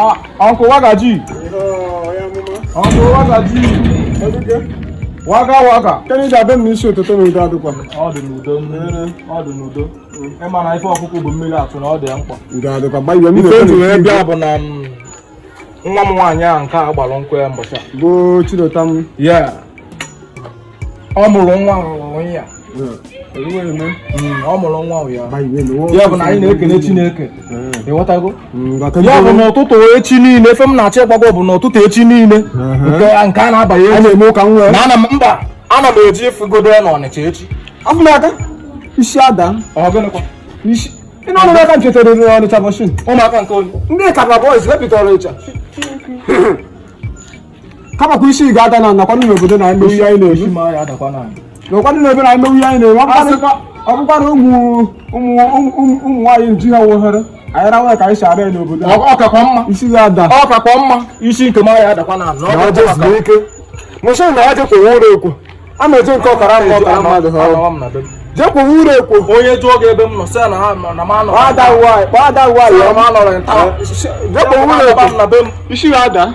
Ah, Uncle Wagaji. Uncle Wagaji. Waga waga. Kedu iji abịa m n'isi ụtụtụ na udo adịkwa? Ọ dị n'udo. Ọ dị n'udo. Ịma na ife ọkụkụ bụ mmiri atụ na ọ dị ya mkpa. Udo adịkwa gba iwe m Ife eji wee na-ekwu bịa bụ na nwa m nwaanyị a nke a gbara nkwụ ya mbọchị a. bụ Chidota m. Yeah. Ọ mụrụ nwa ụnyaahụ. Ọ mụrụ nwa ụnyaahụ. Ya bụ na anyị na-ekele Chineke. Ịghọtago? Ya bụ n'ụtụtụ echi niile, ife m na-achọ ịgwa gị bụ n'ụtụtụ echi niile nke a na-abanye A echi. na-eme ụka nwa. Na ana m mba, ana m eji ịfụgodo ya n'Ọnịcha echi. Afọ m aka isi ada. Ọ gịnịkwa? Isi ị na ọnụ aka m chetara Ọnịcha bọshin. Ụmụaka nke onye? Ndị Kaba boys wepụtara Ọnịcha. Kamakwa isi ga-ada na nakwa n'obodo na emewu ihe anyị Isi na-eme. ma ya adakwa na. Nakwa n'obodo na emewu ihe anyị na-eme. Ọ bụkwa na ụmụ ụmụ ụmụ ụmụ nwaanyị nji ha woghere. Anyị rawa ka anyị si ara ya n'obodo. Ọ kakwa mma. Isi ga-ada. Ọ kakwa mma. Isi nke ma ya adakwa na. Na ọ jee zuo ike. Mụsị na ya jekwewe ụlọ ekwo. A na-eje nke ọkara mma ọkara mmadụ ha. Anọwa m na be m. Jekwewe ụlọ ekwo. Onye jụọ gị ebe m nọ, sị ya na ha nọ na m anọrọ. Kpọọ ada nwaanyị, kpọọ ada nwaanyị. Sị ya na m anọrọ nta. Jekwewe ụlọ Anọba ekwo. m na be m. Isi ga-ada.